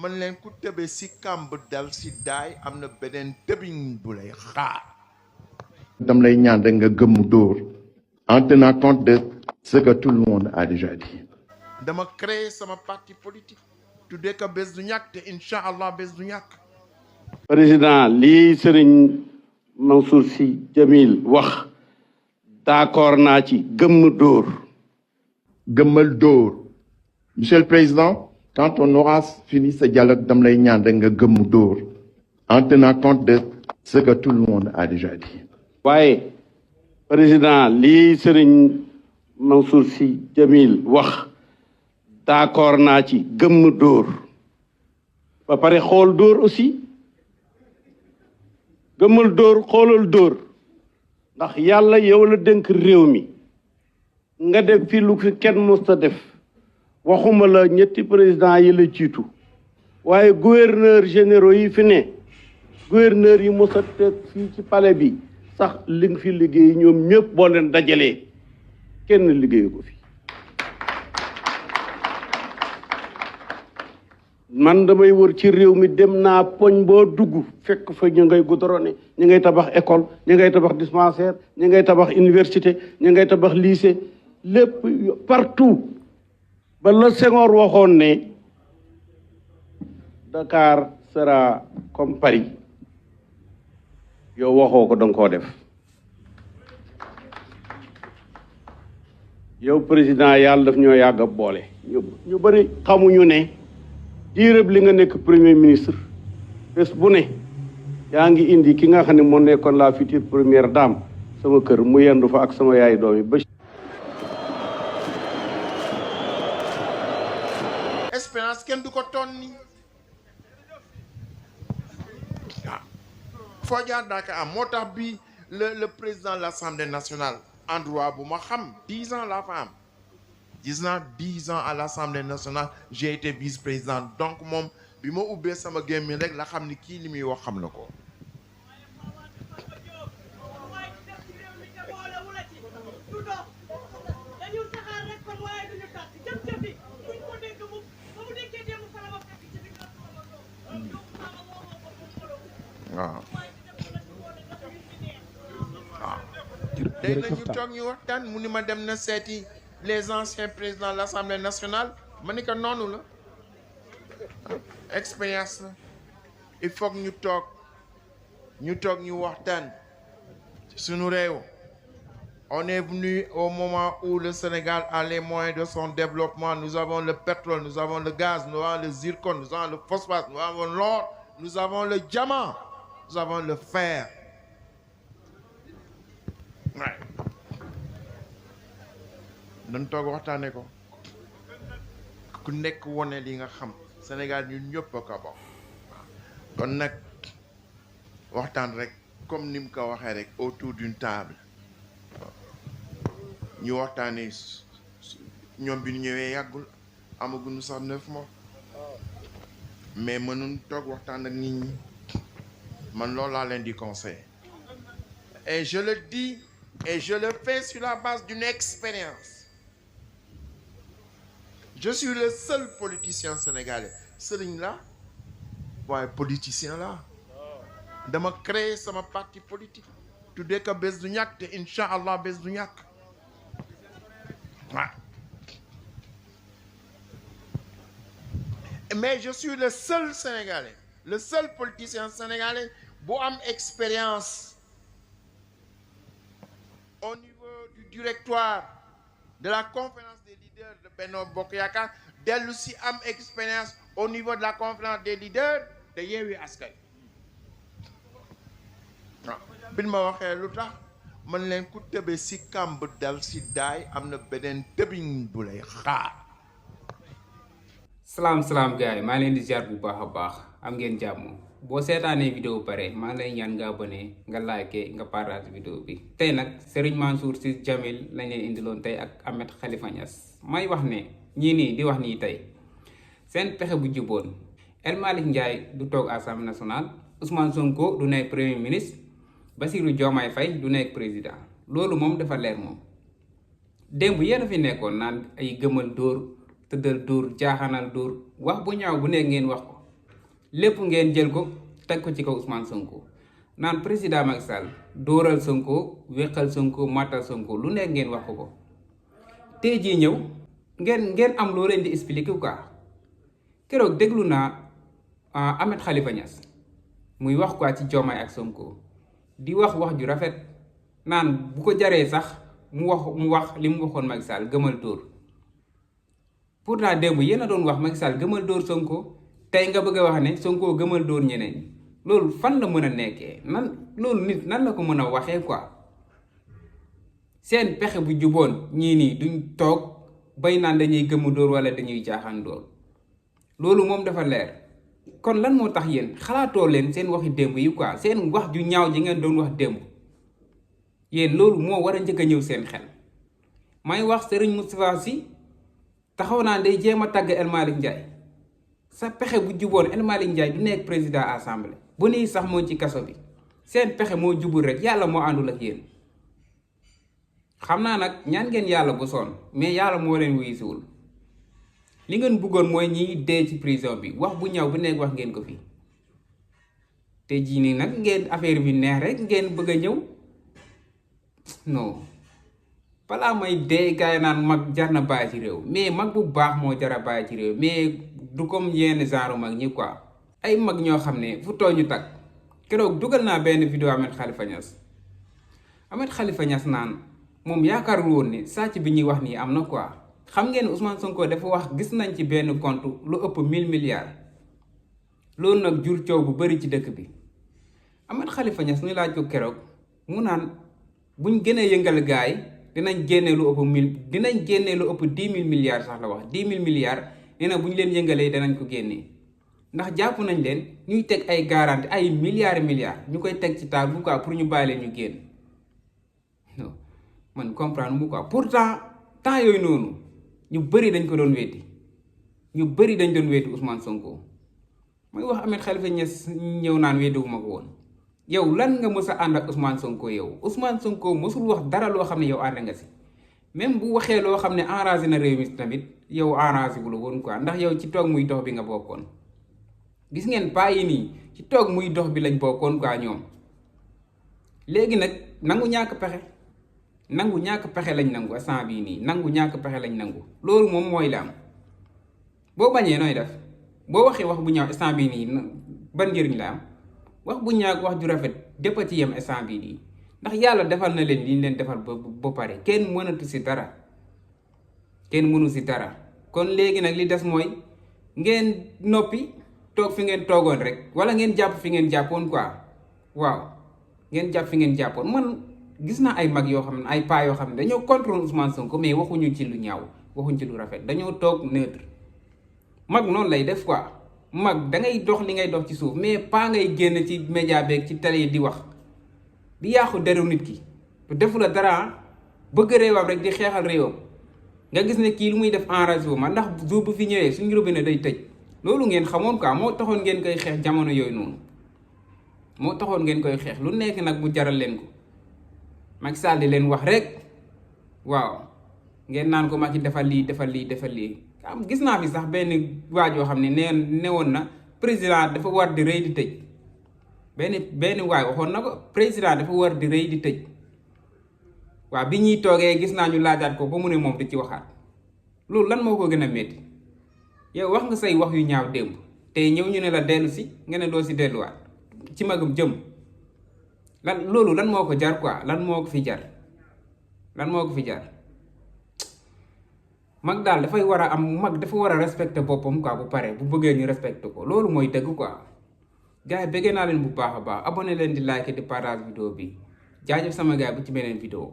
man leen ku tëbe si kàmb dal si daay am na beneen tëbiñ bu lay xaar. dam lay ñaan rek nga gëmm dóor en tenant compte de ce que tout le monde a déjà dit. dama créé sama parti politique tuddee ko bés du ñàkk te incha allah bés du ñàkk. président lii Serigne Mansour Sy Djamil wax d'accord naa ci gëmm dóor. gëmmal dóor. Monsieur le Président, quand on aura fini ce dialogue dam lay ñaan rek nga gëmm dóor en tenant compte de ce que tout le monde a déjà dit. waaye président lii Serigne Mansour Sy Djamil wax d'accord naa ci gëmm dóor ba pare xool dóor aussi gëmmal dóor xoolal dóor ndax yàlla yow la dénk réew mi nga def fi lu fi kenn mosta def waxuma la ñetti président yi la jiitu waaye gouverneur généraux yi fi ne gouverneur yi mosa teg fii ci palais bi sax li nga fi liggéey ñoom ñëpp boo leen dajalee kenn liggéeyu ko fi man damay wër ci réew mi dem naa poñ boo dugg fekk fa ñu ngay goudronné ñu ngay tabax école ñu ngay tabax dispensaire ñu ngay tabax université ñu ngay tabax lycée lépp partout ba la Senghor waxoon ne Dakar sera comme Paris yow waxoo ko danga koo def yow président yàlla daf ñoo yàgg a boole ñu bëri xamuñu ne diirëb li nga nekk premier ministre bés bu ne yaa ngi indi ki nga xam ne moo nekkoon la future première dame sama kër mu yendu fa ak sama yaay doom yi ba Espérance kenn du ko tonni waaw foo jaar daaka am moo tax bi le président de l'Assemblée nationale en droit bu ma xam 10 ans laa fa am 10 ans à l'Assemblée nationale j'ai été vice-président donc moom bi ma ubbee sama gémmiñ rek la xam ni kii li muy wax xam na ko waaw léegi nag ñu toog ñu waxtaan mu ni ma dem na seeti les anciens présidents de l'Assemblée nationale ma ni ko noonu la expérience la il faut que ñu toog ñu waxtaan suñu réew on est venu au moment où le Sénégal a les moyens de son développement nous avons le pétrole nous avons le gaz nous avons le zircon nous avons le phosphate nous avons l'or nous avons le diamant nous avons le fer ouais. dañ toog waxtaane ko ku nekk wone li nga xam Sénégal ñun ñëpp a ko bokk kon nag waxtaan rek comme ni mu ko waxee rek autour d'une table ñu waxtaane ñoom bi ñu ñëwee yàggul amaguñu sax 9 mois mais mënuñ toog waxtaan ak nit ñi man loolu laa leen di conseiller et je le dis et je le fais sur la base d'une expérience. Je suis le seul politicien sénégalais sëriñ la waaye politicien la dama créé sama parti politique tuddee ko bés du ñàkk te incha allah bés du ñàkk waaw mais je suis le seul sénégalais le seul politicien sénégalais bu am expérience au niveau du directoire de la conférence des leaders de Benno Bokk Yaakaar dellu si am expérience au niveau de la conférence des leaders de Yewwi Askan Wi waaw bi ma waxee lu tax man leen ku tëbe si kàmb dal si daay am na beneen tëbiñ bu lay xaar. salaam gars yi maa leen di ziar bu baax a baax am ngeen jàmm boo seetaanee vidéo pare maa lay ñaan nga abonné nga like nga partage vidéo bi. tey nag Serigne Mansour Sy Djamil lañ leen indiloon tey ak Ahmed Khalifa Niass may wax ne ñii nii di wax nii tey seen pexe bu juboon El Malick Ndiaye du toog Assemblée nationale Ousmane Sonko du nekk premier ministre Bassirou Diomaye Faye du nekk président loolu moom dafa leer moom. démb yéen a fi nekkoon naan ay gëmal dóor tëddal dóor jaaxanal dóor wax bu ñaaw bu nekk ngeen wax ko lépp ngeen jël ko teg ko ci kaw Ousmane Sonko naan président Macky Sall dóoral Sonko wéqal Sonko matal Sonko lu nekk ngeen wax ko tey jii ñëw ngeen am loo leen di expliquer quoi. keroog déglu naa Ahmed Khalifa Niass muy wax quoi ci Diomaye ak Sonko di wax ju rafet naan bu ko jaree sax mu wax li mu waxoon Macky Sall gëmal dóor pourtant démb yéen a doon wax Macky Sall gëmal dóor Sonko tey nga bëgg a wax ne Sonko gëmal dóor ñeneen loolu fan la mën a nekkee loolu nit nan la ko mën a waxee quoi. seen pexe bu juboon ñii nii duñ toog bay naan dañuy gëmu dóor wala dañuy jaaxaan dóor loolu moom dafa leer. kon lan moo tax yéen xalaatoo leen seen waxi démb yi quoi seen wax ju ñaaw ji ngeen doon wax démb yéen loolu moo war a njëkk a ñëw seen xel. may wax Serigne Moustapha Sy taxaw naa day jéem a tàgg El Malick Ndiaye sa pexe bu juboon El Malick Ndiaye du nekk président assemblée bu nii sax moo ci kaso bi seen pexe moo jubul rek yàlla moo àndul ak yéen. xam naa nag ñaan ngeen yàlla bu sonn mais yàlla moo leen wuyusiwul li ngeen bëggoon mooy ñiy dee ci prison bi wax bu ñaw bu nekk wax ngeen ko fi te jii nii nag ngeen affaire bi neex rek ngeen bëgg a ñëw non balaa may dee gaay naan mag jar na bàyyi ci réew mais mag bu baax moo jar a bàyyi ci réew mais du comme yenn genre mag ñi quoi. ay mag ñoo xam ne fu tooñu tag keroog dugal naa benn vidéo Ahmed Khalifa Niass naan moom yaakaarul woon ne sàcc bi ñuy wax nii am na quoi. xam ngeen Ousmane Sonko dafa wax gis nañ ci benn compte lu ëpp 1000 milliards loolu nag jur coow bu bari ci dëkk bi Ahmed Khalifa Niass ñu laaj ko keroog mu naan buñ gënee yëngal gaay dinañ génne lu ëpp 10 000 milliards sax la wax 10 000 milliards nee na bu ñu leen yëngalee danañ ko génnee ndax jàpp nañ leen ñuy teg ay garantie ay milliards ñu koy teg ci table bu quoi pour ñu bàyyi leen ñu génn non man comprendre mu quoi pourtant temps yooyu noonu. ñu bëri dañ ko doon weddi ñu bëri dañ doon weddi Ousmane Sonko mooy wax Ahmed Khalifa Niass ñëw naan weddiwuma ko woon yow lan nga mës a ànd ak Ousmane Sonko yow Ousmane Sonko mësul wax dara loo xam ne yow ànd nga si même bu waxee loo xam ne arrangé na réew mi tamit yow arrangé wu la woon quoi ndax yow ci toog muy dox bi nga bokkoon. gis ngeen paa yi nii ci toog muy dox bi lañ bokkoon quoi ñoom léegi nag nangu ñàkk pexe lañ nangu instant bii nii nangu ñàkk pexe lañ nangu loolu moom mooy la am boo bañee nooy def boo waxee wax bu ñaaw instant bii nii ban njëriñ la am wax bu ñaaw wax ju rafet dépp ci yem instant bii nii ndax yàlla defal na leen li ñu leen defal ba pare kenn mënatu si dara kenn mënu si dara kon léegi nag li des mooy ngeen noppi toog fi ngeen toogoon rek wala ngeen jàpp fi ngeen jàppoon quoi waaw ngeen jàpp fi ngeen jàppoon man. gis naa ay mag yoo xam ne ay paa yoo xam ne dañoo contrôle Ousmane Sonko mais waxuñu ci lu ñaaw waxuñu ci lu rafet dañoo toog neutre mag noonu lay def quoi mag da ngay dox li ngay dox ci suuf mais paa ngay génn ci média beeg ci télé yi di wax di yàqu deru nit ki defu la dara bëgg réewam rek di xeexal réewam nga gis ne kii lu muy def enragé wu ma ndax jour bu fi ñëwee suñu robinet day tëj loolu ngeen xamoon quoi moo taxoon ngeen koy xeex jamono yooyu noonu moo taxoon ngeen koy xeex lu nekk nag mu jaral leen ko. Macky Sall di leen wax rek waaw ngeen naan ko Macky defal lii am gis naa fi sax benn waaj yoo xam ne newoon na président dafa war di rëy di tëj benn waay waxoon na ko président dafa war di rëy di tëj waaw bi ñuy toogee gis naa ñu laajaat ko ba mu ne moom di ci waxaat loolu lan moo ko gën a métti yow wax nga say wax yu ñaaw démb te ñëw ñu ne la dellu si nga ne doo si delluwaat ci magum jëm loolu lan moo ko jar quoi lan moo ko fi jar mag daal dafay war a am mag dafa war a respecter boppam quoi bu pare bu bëggee ñu respecter ko loolu mooy dëgg quoi gars yi bëggee naa leen bu baax a baax abonné leen di like di partage vidéo bi jaajëf sama gars bu ci beneen vidéo